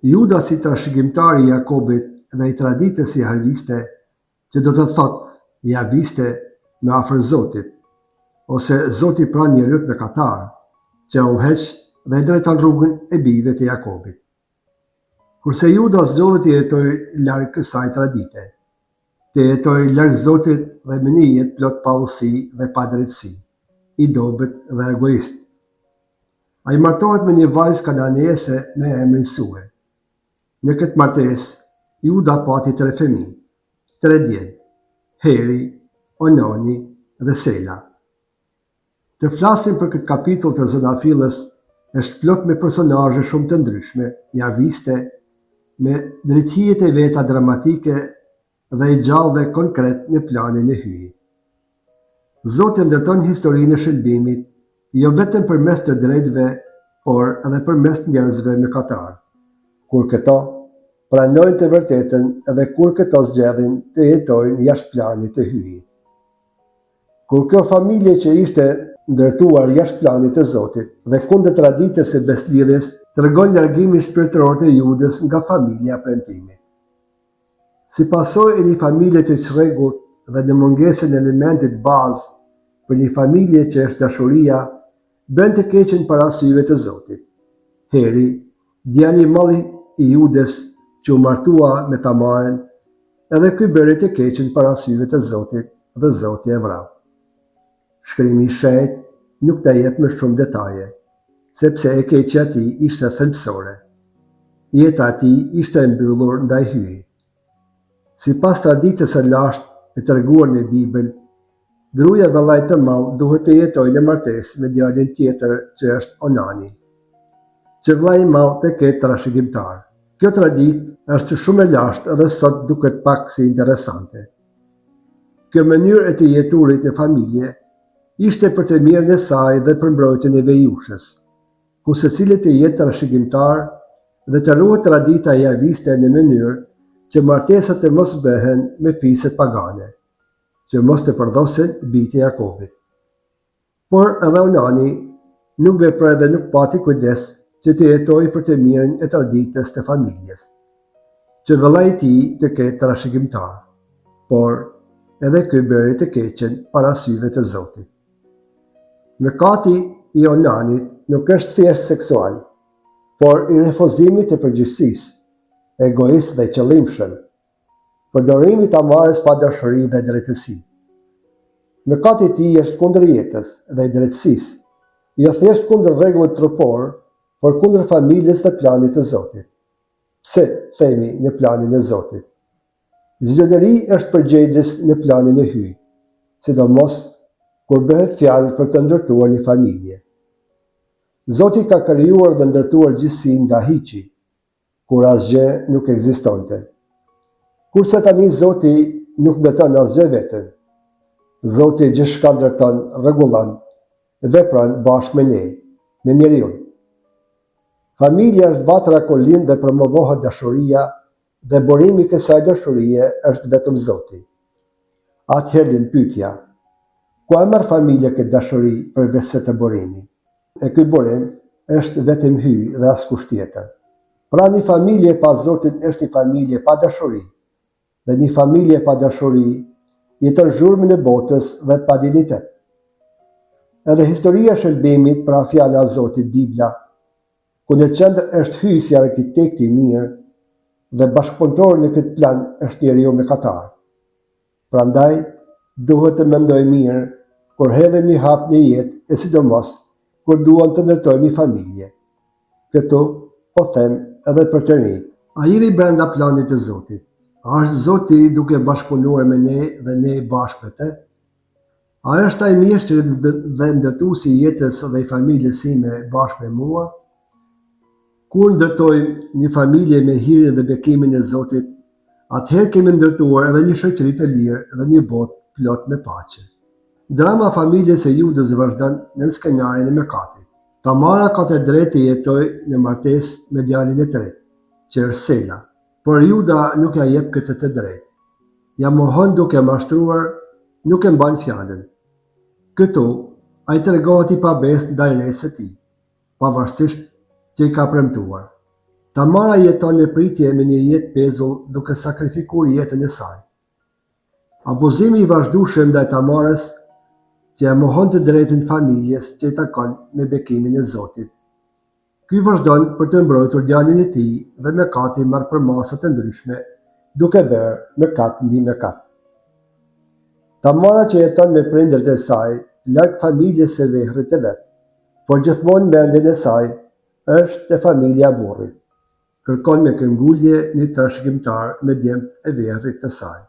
Juda si trashëgimtar i Jakobit dhe i traditës jahviste, që do të thotë jahviste më afër Zotit, ose Zoti pranë njeriut mëkatar, që e udhëheq dhe e drejton rrugën e bijve të Jakobit. Kurse Juda zgjodhi të jetojë larg kësaj tradite. Të jetojë larg Zotit dhe me një jetë plot paudhësi dhe padrejtësi, i dobët dhe egoist. Ai martohet me një vajzë kananeese me emrin Sue. Në këtë martesë, Juda pati tre fëmijë, tre djem, Heri, Onani dhe Sela. Të flasim për këtë kapitull të Zanafillës është plot me personazhe shumë të ndryshme, jahviste, me dritëhijet e veta dramatike dhe i gjallë dhe konkret në planin e Hyjit. Zoti ndërton historinë e shëlbimit jo vetëm përmes të drejtëve, por edhe përmes njerëzve mëkatarë. Kur këto pranojnë të vërtetën dhe kur këto zgjedhin të jetojnë jashtë planit të Hyjit. Kur kjo familje që ishte ndërtuar jashtë planit të Zotit dhe kundër traditës së besëlidhjes tregon largimin shpirtëror të Judës nga familja e premtimit. Si pasojë e një familje të çrregullt dhe në mungesën e elementit bazë për një familje që është dashuria, bën të keqen para syve të Zotit. Heri, djali i madh i Judës që u martua me Tamarën, edhe ky bëri të keqen para syve të Zotit dhe Zoti e vrau. Shkrimi i shenjtë nuk na jep më shumë detaje, sepse e keqja e tij ishte thelbësore. Jeta e tij ishte e mbyllur ndaj Hyjit. Sipas traditës së lashtë e treguar në Bibël, gruaja e vëllait të madh duhet të jetojë në martesë me djalin tjetër që është Onani, që vëllai i madh të ketë trashëgimtar. Kjo traditë është shumë e lashtë dhe sot duket pak si interesante. Kjo mënyrë e të jetuarit në familje ishte për të mirën e saj dhe për mbrojtjen e vejushës. ku secili të jetë trashëgimtar dhe të ruhet tradita javiste në mënyrë që martesat të mos bëhen me fiset pagane, që mos të përdhosen bijtë e Jakobit. Por edhe Onani nuk veproi dhe nuk pati kujdes që të jetojë për të mirën e traditës të familjes, që vëllai i tij të ketë trashëgimtar, por edhe ky bëri të keqen para syve të Zotit. Mëkati i Onanit nuk është thjesht seksual, por i refuzimit të përgjegjësisë, egoist dhe i qëllimshëm, Përdorimi i Tamarës pa dashuri dhe drejtësi. Mëkati i tij është kundër jetës dhe i drejtësisë, jo thjesht kundër rregullit trupor, por kundër familjes dhe planit të Zotit. Pse themi në planin e Zotit? Çdo njeri është përgjegjës në planin e Hyjit, sidomos kur bëhet fjalë për të ndërtuar një familje. Zoti ka krijuar dhe ndërtuar gjithësinë nga hiçi, kur asgjë nuk ekzistonte. Kurse tani Zoti nuk ndërton asgjë vetëm. Zoti gjithçka ndërton, rregullon, vepron bashkë me ne, me njeriun. Familja është vatra ku lind dhe promovohet dashuria dhe burimi i kësaj dashurie është vetëm Zoti. Atëherë lind pyetja, ku e merr familja këtë dashuri përveçse te burimi? E ky burim është vetëm Hyji dhe askush tjetër. Pra një familje pa Zotin është një familje pa dashuri dhe një familje pa dashuri jeton zhurmën e botës dhe pa dinjitet. Edhe historia e shëlbimit, pra fjala e Zotit Bibla, ku në qendër është Hyji si arkitekti i mirë dhe bashkëpunëtor në këtë plan është njeriu mëkatar. Prandaj, duhet të mendojmë mirë kur hedhim një hap në jetë e sidomos kur duam të ndërtojmë një familje. Këtu po them edhe për të rinjtë. A jemi brenda planit të Zotit? A është Zoti duke bashkëpunuar me ne dhe ne bashkë me të? A është ai mjeshtri dhe ndërtuesi i jetës dhe i familjes sime bashkë me mua? Kur ndërtojmë një familje me hirin dhe bekimin e Zotit, atëherë kemi ndërtuar edhe një shoqëri të lirë dhe një botë plot me paqe. Drama e familjes së Judës vazhdon nën skenarin e mëkatit. Tamara ka të drejtë të jetojë në martesë me djalin e tretë, që është Sela, por Juda nuk ia jep këtë të drejtë. Ia mohon duke mashtruar, nuk e mban fjalën. Këtu, ai tregohet i pabesë ndaj resë së tij, pavarësisht që i ka premtuar. Tamara jeton në pritje me një jetë pezull duke sakrifikuar jetën e saj. Abuzimi i vazhdueshëm ndaj Tamarës që ia mohon të drejtën familjes që i takon me bekimin e Zotit. Ky vazhdon për të mbrojtur djalin e tij dhe mëkati merr përmasa të ndryshme, duke bërë mëkat mbi mëkat. Tamara që jeton me prindërit e saj, larg familjes së vehrit të vet, por gjithmonë mendjen e saj është te familja e burrit. Kërkon me këmbgulje një trashëgimtar me djemtë e vehrit të saj.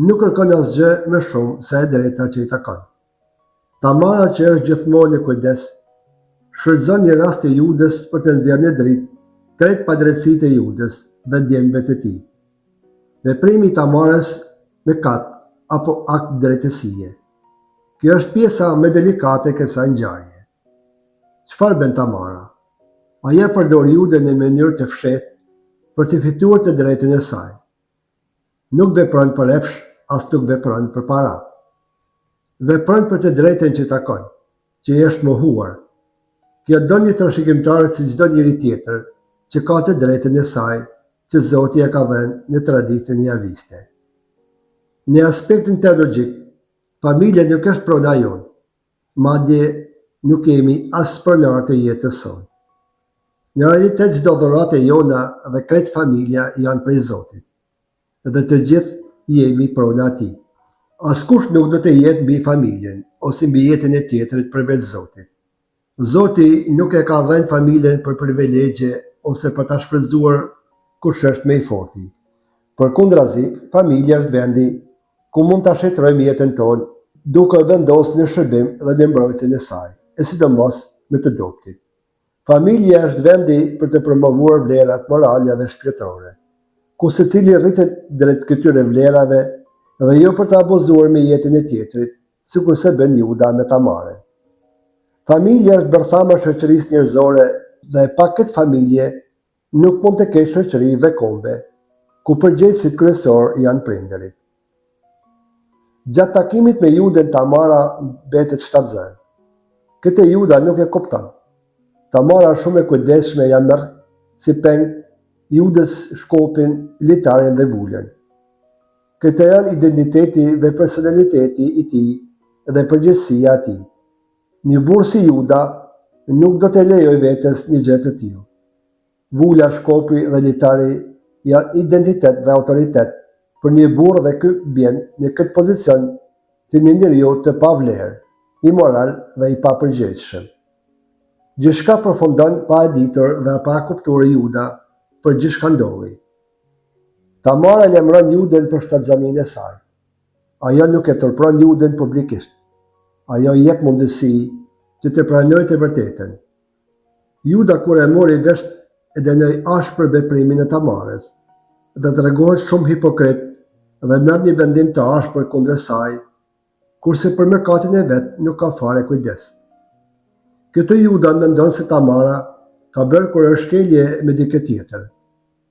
Nuk kërkon asgjë më shumë se e drejta që i takon. Tamara që është gjithmonë në kujdes, shfrytëzon një rast të Judës për të nxjerrë në dritë krejt padrejtësitë e Judës dhe djemve të tij. Veprimi i Tamarës mëkat apo akt drejtësie. Kjo është pjesa më delikate e kësaj ngjarje. Çfarë bën Tamara? Ajo e përdor Judën në mënyrë të fshehtë për të fituar të drejtën e saj. Nuk vepron për epsh, as nuk vepron për para. Vepron për të drejtën që i takon, që i është mohuar. Kjo do një trashëgimtar si çdo njeri tjetër, që ka të drejtën e saj, që Zoti ia ka dhënë në traditën javiste. Në aspektin teologjik, familja nuk është prona jonë, Madje nuk jemi as pronarë të jetës sonë. Në realitet çdo dhuratë e jona dhe krejt familja janë prej Zotit. Dhe të gjithë jemi prona e tij. Askush nuk do të jetë mbi familjen ose mbi jetën e tjetrit përveç Zotit. Zoti nuk e ka dhënë familjen për privilegje ose për ta shfrytëzuar kush është më i forti. Përkundrazi, familja është vendi ku mund ta shenjtërojmë jetën tonë duke u vendosur në shërbim dhe në mbrojtjen e saj, e sidomos me të dobëtit. Familja është vendi për të promovuar vlerat morale dhe shpirtërore, ku secili rritet drejt këtyre vlerave dhe jo për të abuzuar me jetën e tjetrit, sikurse bën Juda me Tamarën. Familja është bërthama e shoqërisë njerëzore dhe pa këtë familje. Nuk mund të ketë shoqëri dhe kombe, ku përgjegjësit kryesorë janë prindërit. Gjatë takimit me Judën Tamara mbetet shtatzënë. Këtë Juda nuk e kupton. Tamara shumë e kujdesshme ia merr si peng Judës shkopin, litarin dhe vulën. Këto janë identiteti dhe personaliteti i tij dhe përgjegjësia e tij. Një burrë si Juda nuk do t'i lejojë vetes një gjë të tillë. Vula, shkopi dhe litari janë identitet dhe autoritet për një burrë dhe ky bjen në këtë pozicion të një njeriu të pavlerë, imoral dhe i papërgjegjshëm. Gjithçka përfundon pa e ditur dhe pa e kuptuar Juda për gjithçka ndodhi. Tamara lajmëron Judën për shtatzaninë e saj. Ajo nuk e turpëron Judën publikisht. Ajo i jep mundësi që të pranojë të vërtetën. Juda kur e mori vesh e dënoi ashpër veprimin e Tamarës dhe tregohet shumë hipokrit dhe merr një vendim të ashpër kundër saj, kurse për mëkatin e vet nuk ka fare kujdes. Këtu Juda mendon se Tamara ka bërë kurorëshkelje me dikë tjetër.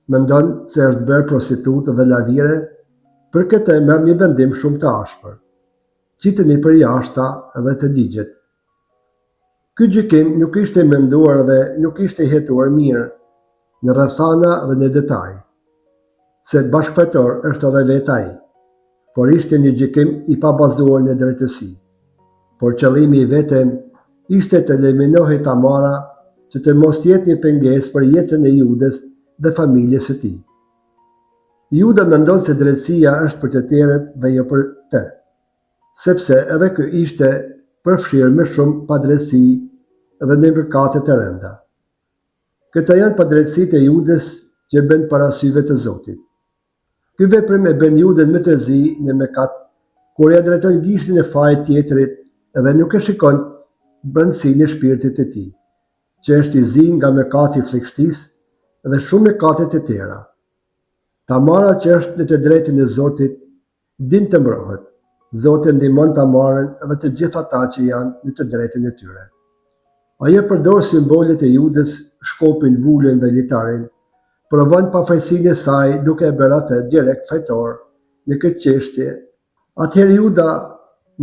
Mendon se është bërë prostitutë dhe lavire, për këtë merr një vendim shumë të ashpër. Qiteni përjashta dhe të digjet. Ky gjykim nuk ishte i menduar dhe nuk ishte i hetuar mirë, në rrethana dhe në detaj, se bashkëfajtor është edhe vetë ai, por ishte një gjykim i pabazuar në drejtësi. Por qëllimi i vetëm ishte të eliminohej Tamara që të mos jetë një pengesë për jetën e Judës dhe familjes së tij. Juda mendon se drejtësia është për të tjerët dhe jo për të. Sepse edhe ky ishte përfshirë me shumë padrejtësi dhe në mëkate të rënda. Këto janë padrejtësitë e Judës që bën para syve të Zotit. Ky veprim e bën Judën më të zi në mëkat kur ia drejton gishtin e fajit tjetrit dhe nuk e shikon brendësinë e shpirtit të tij, që është i zi nga mëkati i flliqshtisë dhe shumë mëkate të tjera. Tamara që është në të drejtën e Zotit Din të mbrohet. Zoti e ndihmon Tamarën dhe të gjithë ata që janë në të drejtën e tyre. Ajo përdor simbolet e Judës, shkopin, vulën dhe litarin, provon pafajësinë e saj duke e bërë atë direkt fajtor në këtë çështje. Atëherë Juda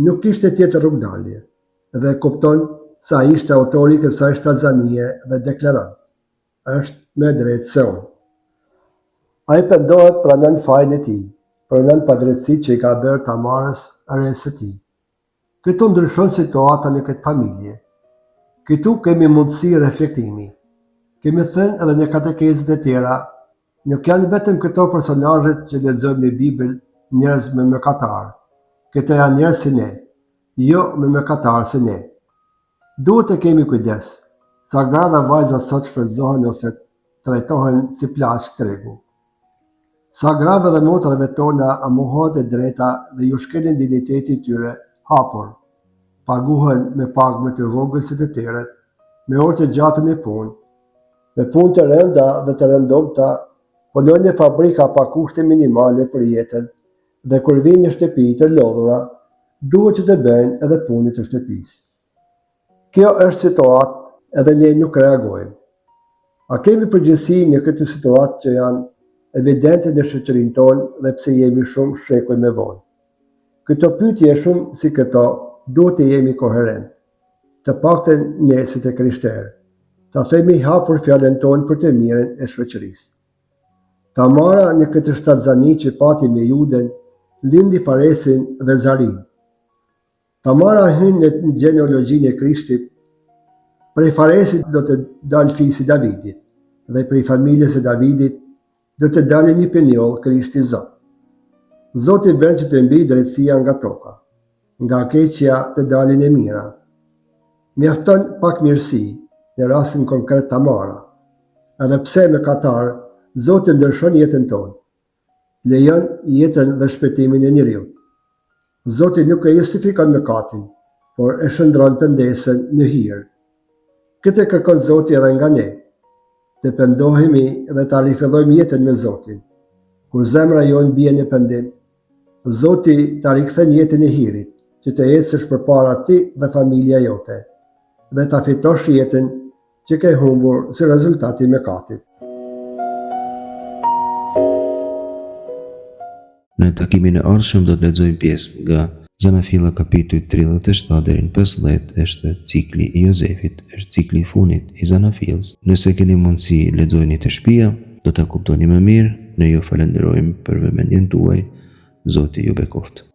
nuk kishte tjetër rrugëdalje dhe e kupton se ai ishte autori i kësaj shtatzanie dhe deklaron. Është më e drejtë se unë. Ai pendohet, pranon fajin e tij, pranon padrejtësitë që i ka bërë Tamarës, resë së tij. Këtu ndryshon situata në këtë familje. Këtu kemi mundësi reflektimi. Kemi thënë edhe në katekezët e tjera, nuk janë vetëm këto personazhet që lexojmë në Bibël njerëz më mëkatarë. Këta janë njerëz si ne, jo më mëkatarë se ne. Duhet të kemi kujdes, sa gra dhe vajza sot shfrytëzohen ose trajtohen si plaçkë tregu. Sa grave dhe motrave tona u mohohet e drejta dhe ju shkelet dinjiteti i tyre hapur. Paguhen me pagë më të vogël se të tjerët, me orë të gjata në punë, me punë të rënda dhe të rëndomta, punojnë në fabrika pa kushte minimale për jetën dhe kur vijnë në shtëpi të lodhura, duhet që të bëjnë edhe punët e shtëpisë. Kjo është situatë edhe ne nuk reagojmë. A kemi përgjegjësi në këtë situatë që janë evidente në shoqërinë tonë dhe pse jemi shumë shekuj më vonë? Këto pyetje e shumë si këto duhet të jemi koherent, të paktën ne si të krishterë, ta themi hapur fjalën tonë për të mirën e shoqërisë. Tamara në këtë shtatzani që pati me Judën, lindi Faresin dhe Zarin. Tamara hyn në gjenealogjinë e Krishtit, prej Faresit do të dalë fisi i Davidit, dhe prej familjes së Davidit do të dalë një pinjoll Krishti Zot. Zoti bën që të mbijë drejtësia nga toka, nga e keqja të dalin e mira. Mjafton pak mirësi, në rastin konkret Tamara. Edhe pse mëkatar, Zoti ndryshon jetën tonë. Lejon jetën dhe shpëtimin e njeriut. Zoti nuk e justifikon mëkatin, por e shndërron pendesën në hir. Këtë kërkon Zoti edhe nga ne. Të pendohemi dhe ta rifillojmë jetën me Zotin. Kur zemra jonë bie në pendim, Zoti ta rikthen jetën e hirit, që të ecësh përpara ti dhe familja jote, dhe ta fitosh jetën që ke humbur si rezultat i mëkatit. Në takimin e ardhshëm do të lexojmë pjesë nga Zanafilla kapitujt 37 deri në 50 është cikli i Jozefit, është cikli i fundit i Zanafillës. Nëse keni mundësi lexojeni te shtëpia, do ta kuptoni më mirë. Ne ju falënderojmë për vëmendjen tuaj. Zoti ju bekoftë.